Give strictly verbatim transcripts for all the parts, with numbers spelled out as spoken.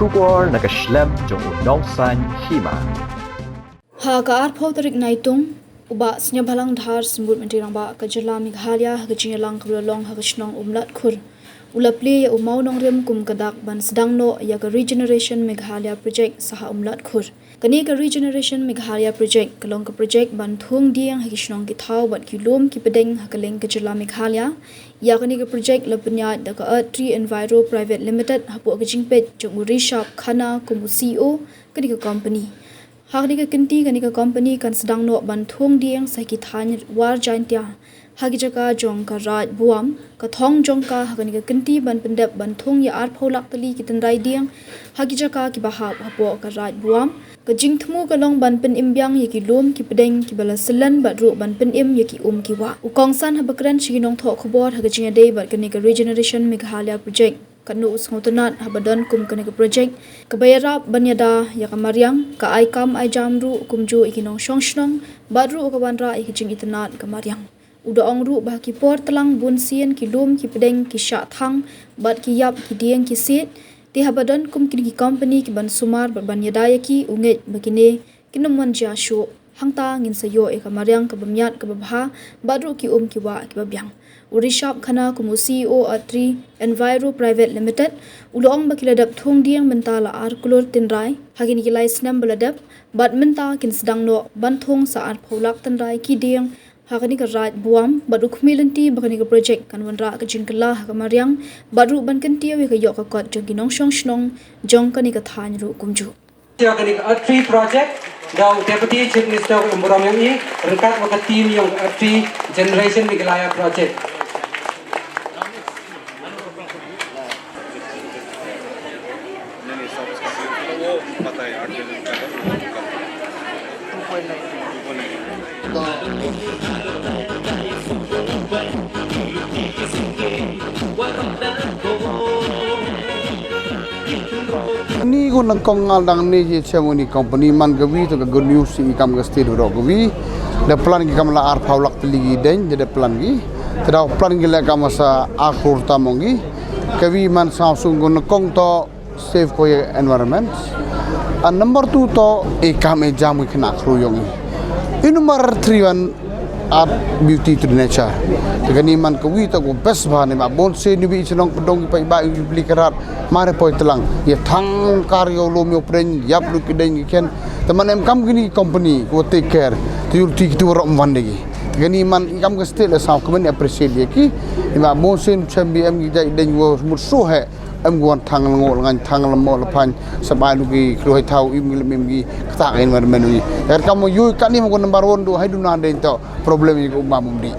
Khubor na ka shlem jong u Nongsaiñ Hima. Ha ka arphew tarik Naitung, u Bah Sniawbhalang Dhar, Symbud Myntri Rangbah ka Jylla Meghalaya, ha ka jingïalang kaba la long ha ka shnong Umlatkhur, u la plie ïa u mawnongrim kum ka dak ban sdang noh ïa ka Regeneration Meghalaya Project sha ha Umlatkhur. Kane ka Regeneration Meghalaya Project ka long ka project ban thung dieng ha ki shnong ki thaw bad ki lum ki pdeng ha kylleng ka jylla Meghalaya. Ïa kane ka project la pynïaid da ka Earth Tree Enviro Private Limited hapoh ka jingpeit jong u Rishabh Khanna kum u C E O kane ka company. Ha kane ka kynti, kane ka company kan sdang noh ban thung dieng sha ki thaiñ War Jaintia, ha ki jaka jong ka Raid Buam. Ka thong jong ka ha kane ka kynti ban pyndep ban thung ïa arphew lak tylli ki tynrai dieng ha ki jaka kiba hap hapoh ka Raid Buam. Ka jingthmu ka long ban pynim biang ïa ki lum ki pdeng kiba la syllon bad ruh ban pynim ïa ki um ki wah. U kongsan haba kren sha ki nongthoh khubor ha ka jingïadei bad kane ka Regeneration Meghalaya Project, katno u sngewtynnad haba don kum kane ka project kaba ïarap ban ïada ïa ka mariang, ka ai kam ai jam ruh kumjuh ïa ki nongshong shnong, bad ruh ka wanrah ïa ka jingitynnad ka mariang. U da ong ruh ba ha ki por tlang bun sien ki lum ki pdeng ki shah thang bad ki ïap ki dieng ki siej. Te haba don kum kine ki company kiban sumar bad ban ïada ïa ki, u ngeit ba kine kin ym wan jia shuh. Hangta ngin sa ïoh ïa ka mariang kaba miat kaba bha bad ruh ki um ki wah kiba biang. U Rishabh Khanna kum u C E O Earth Tree Enviro Private Limited, u la ong ba ki la dep thung dieng mynta la ar klur tynrai ha kine ki lai snem ba la dep, bad mynta kin sdang noh ban thung sa arphew lak tynrai ki dieng ha kane ka Raid Buam, bad u khmih lynti ba kane ka project kan wanrah ka jingkylla ha ka mariang bad ruh ban kyntiew ïa ka ïoh ka kot jong ki nongshong shnong jong kane ka thaiñ ruh kumjuh. Ïa kane ka Earth Tree Project, da u Deputy Chief Minister u Imran Rahman, ryngkat bad ka team ïong ka Earth Tree Generation Meghalaya Project. Ni ko nang kong ngal dang ni je chem ni company man ka wi to ka good news i kam ka state ro ka wi. Da plan ki kam la arphew lak tylli ki deng, da plan ki. Te da plan ki la kam sa ar klur tam ong ki. Ka wi man sa sung ko nang kong to save ko ïa environment. And number two to i kam i jam ki khynnah khru ïong i. I number three one add beauty to the nature. Te kani man ka wi to ko best bha ne ma bon se ni wi chnong pdong pa ba i bli karat mare poi tlang. Ïa thang kar ïa u lum ïa u pren ïap lu ki deng ki khen. Te man em kam kini company ko take care. Te yul ti ki tu rom van de ki. Te kani man i kam ka state la sa ko men appreciate ïa ki. I ma bon se chem bi em ki jai deng wo mut so he. Em guan thang la ngo la ngan thang la mo la phan sa bai lu ki kru hai thau im ki lem im ki kata ka environment wi. Er kam mo yui kani mo ko number one du hai du nan den to problem i ko ma mum di.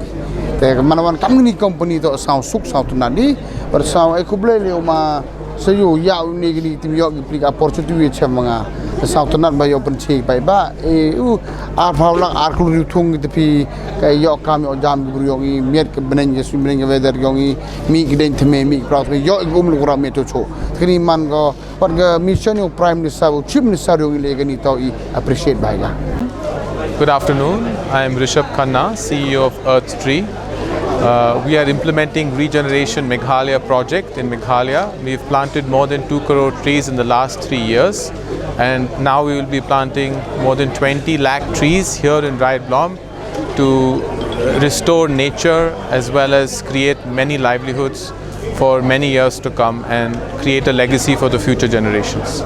Te man wan kam ni company to saw suk saw tu nan di. Ber saw e kuble le ma sa yu ya u ni ni tim yo ki plik opportunity wi chem nga. Saw tu nan ba yo pen chi bai ba e u ar phaw lak ar klur yu thung ki te phi ka yo kam yo jam ki bru yo ngi miet ka beneng ka sui beneng ka weather yo ngi mi ki deng theme mi ki prau theme yo ki um lu kura me to cho. Kini man ko wat ka mission yo Prime Minister, Chief Minister yo ngi le kani to i appreciate bai ga. Good afternoon. I am Rishabh Khanna, C E O of Earth Tree. Uh, we are implementing Regeneration Meghalaya project in Meghalaya. We've planted more than two crore trees in the last three years, and now we will be planting more than twenty lakh trees here in Raid Buam to restore nature as well as create many livelihoods for many years to come and create a legacy for the future generations.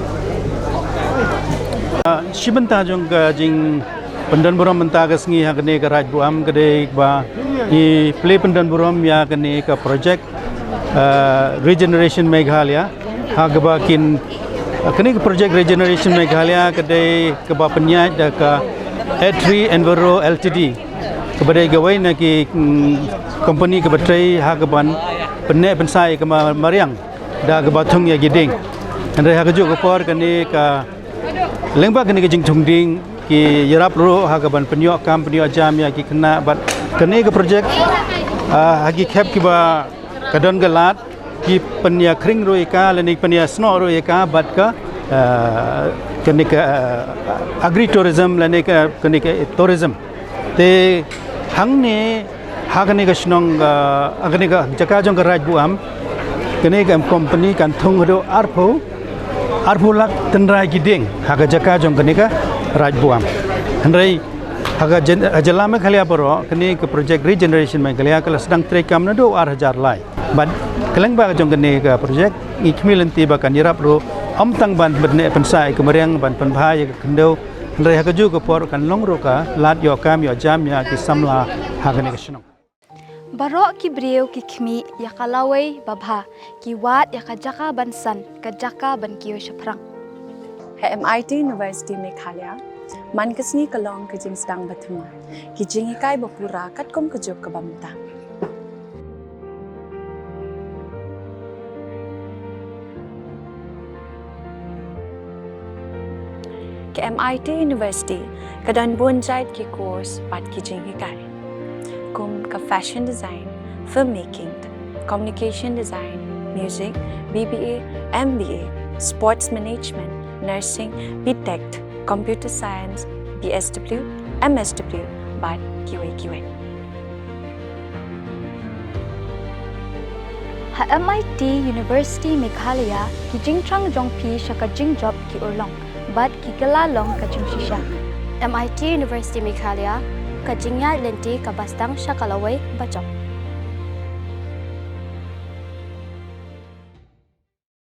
Ah, shi bynta jong ka jingpyndon burom mynta ka sngi ha kane ka Raid Buam ka dei ba i plie pyndon burom ïa kane ka project, ah, Regeneration Meghalaya. Ha kaba kin, ah, kane ka project Regeneration Meghalaya ka dei kaba pynïaid da ka Earth Tree Enviro Limited. Kaba dei kawei na ki, mm, company kaba trei ha kaban pynneh pynsah ïa ka ma-, mariang da kaba thung ïa ki ding. Hynrei ha kajuh ka por kane ka lyngba kane ka jingthung ding ki ïarap ruh ha kaban pynïoh kam pynïoh jam ïa ki khynnah bad kane ka project, ah, ha ki khep kiba ka don ka lad ki pynïakhring ruh ïa ka lane pynïasnoh ruh ïa ka bad ka, ah, kane ka, ah, agri tourism lane ka kane ka tourism. Te hangne ha kane ka shnong, ah, ha kane ka jaka jong ka Raid Buam, kane ka company kan thung haduh arphew Arphew lak tynrai ki dieng ha ka jaka jong kane ka Raid Buam. Hynrei ha ka jylla Meghalaya baroh kane ka project Regeneration Meghalaya ka la sdang treikam naduh ar hajar lai. Bad ka lyngba jong kane ka project ngi khmih lynti ba kan ïarap ruh ym tang ban pynneh pynsah ïa ka mariang ban pynbha ïa ka khyndew, hynrei ha kajuh ka por kan long ruh ka lad ïoh kam ïoh jam ïa ki samla ha kane ka shnong. Baroh ki briew ki khmih ïa ka lawei babha, ki wad ïa ka jaka ban san, ka jaka ban kiew shaphrang. Ha M I T University Meghalaya man ka sngi ka long ka jingsdang bathymmai, ki jinghikai bapura katkum ka juk kaba mynta. Ka M I T University ka don bun jait ki course bad ki jinghikai, kum ka fashion design, filmmaking, communication design, music, B B A, M B A, sports management, nursing, B Tech, computer science, B S W, M S W bad kiwei kiwei. Ha M I T University Meghalaya ki jingthrang jong phi sha ka jingjop ki urlong bad ki kylla long ka jingshisha. M I T University Meghalaya, ka jingïaid lynti kaba sdang sha ka lawei bajop.